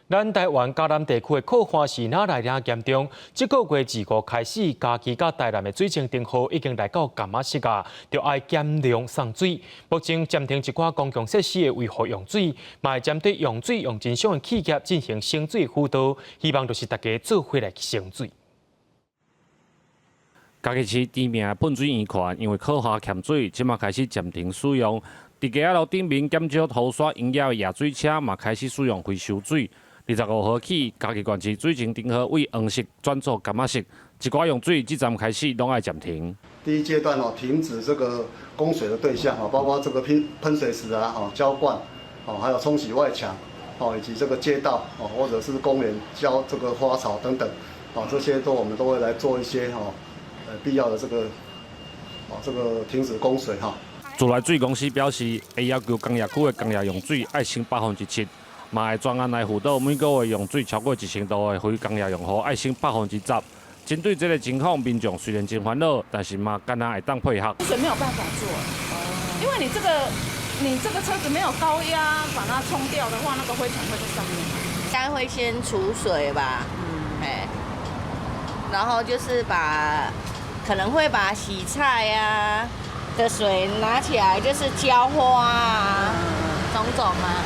咱台灣嘉南地區的洘旱是哪來遮嚴重？這個月自五開始，嘉義佮台南的水情燈號已經來到柑仔色啊，著愛減量送水。目前暫停一寡公共設施的維護用水，嘛會針對用水用盡傷的企業進行省水輔導，希望就是大家做伙來省水。嘉義市知名的噴水圓環，因為洘旱欠水，這馬開始暫停使用。佇街仔路頂面減少塗刷營業的壓水車，嘛開始使用回收水。25號起，嘉義縣市水情燈號對黃色轉做柑仔色，一寡用水這站開始攏愛暫停。第一階段哦，停止這個供水的對象哦，包括這個噴噴水池啊、哦澆灌，哦還有沖洗外牆，哦以及這個街道哦或者是公園澆這個花草等等，哦這些都我們都會來做一些哦必要的這個哦這個停止供水哈。自來水公司表示，會要求工業區的工業用水愛省7%。嘛會專案來輔導每個月用水超過1000度的非工業用戶愛省10%。針對這個情況，民眾雖然真煩惱，但是嘛敢若會當配合。水沒有辦法做，因為你這個車子沒有高壓把它沖掉的話，那個灰塵會在上面。應該會先儲水吧，哎，然後就是把可能會把洗菜啊的水拿起來，就是澆花啊，種種啊。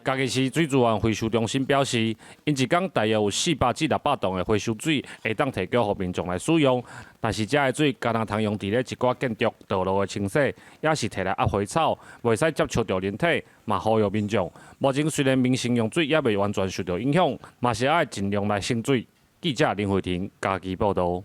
嘉義市水資源回收中心表示，𪜶一工大約有400至600桶的回收水會當提供予民眾來使用，但是這个水敢若通用佇咧一寡建築道路的清洗，抑是提來壓花草，袂使接觸著人體，嘛呼籲民眾。目前雖然民生用水猶未完全受著影響，嘛是愛盡量來省水。記者林慧婷嘉義報導。